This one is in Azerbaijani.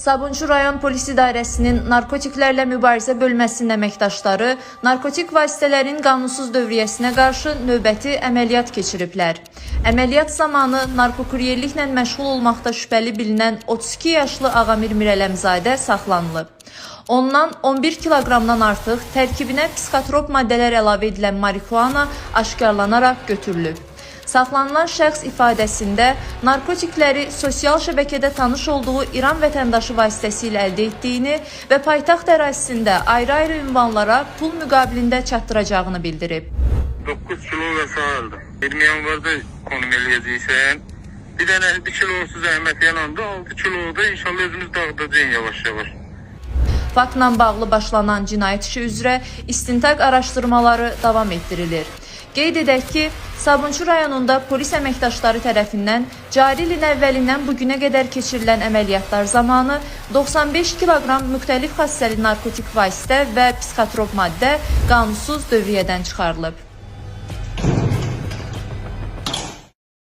Sabunçu rayon Polis İdarəsinin narkotiklərlə mübarizə bölməsinin əməkdaşları narkotik vasitələrin qanunsuz dövriyyəsinə qarşı növbəti əməliyyat keçiriblər. Əməliyyat zamanı narkokuryerliklə məşğul olmaqda şübhəli bilinən 32 yaşlı Ağamir Mirələmzadə saxlanılıb. Ondan 11 kiloqramdan artıq tərkibinə psixotrop maddələr əlavə edilən marixuana aşkarlanaraq götürülüb. Saxlanılan şəxs ifadəsində narkotikləri sosial şəbəkədə tanış olduğu İran vətəndaşı vasitəsilə əldə etdiyini və paytaxt ərazisində ayrı-ayrı ünvanlara pul müqabilində çatdıracağını bildirib. 9 kilo vesaireydi. 20 yanvarda konum eləyəcəksən. Bir dənə 1 kilosu zəhmət yananda 6 kilo da inşallah özümüz dağıdacağıq yavaş yavaş. Faktla bağlı başlanan cinayət işi üzrə istintaq araşdırmaları davam etdirilir. Qeyd edək ki, Sabunçu rayonunda polis əməkdaşları tərəfindən cari ilin əvvəlindən bu günə qədər keçirilən əməliyyatlar zamanı 95 kiloqram müxtəlif xassəli narkotik vasitə və psixotrop maddə qanunsuz dövriyyədən çıxarılıb.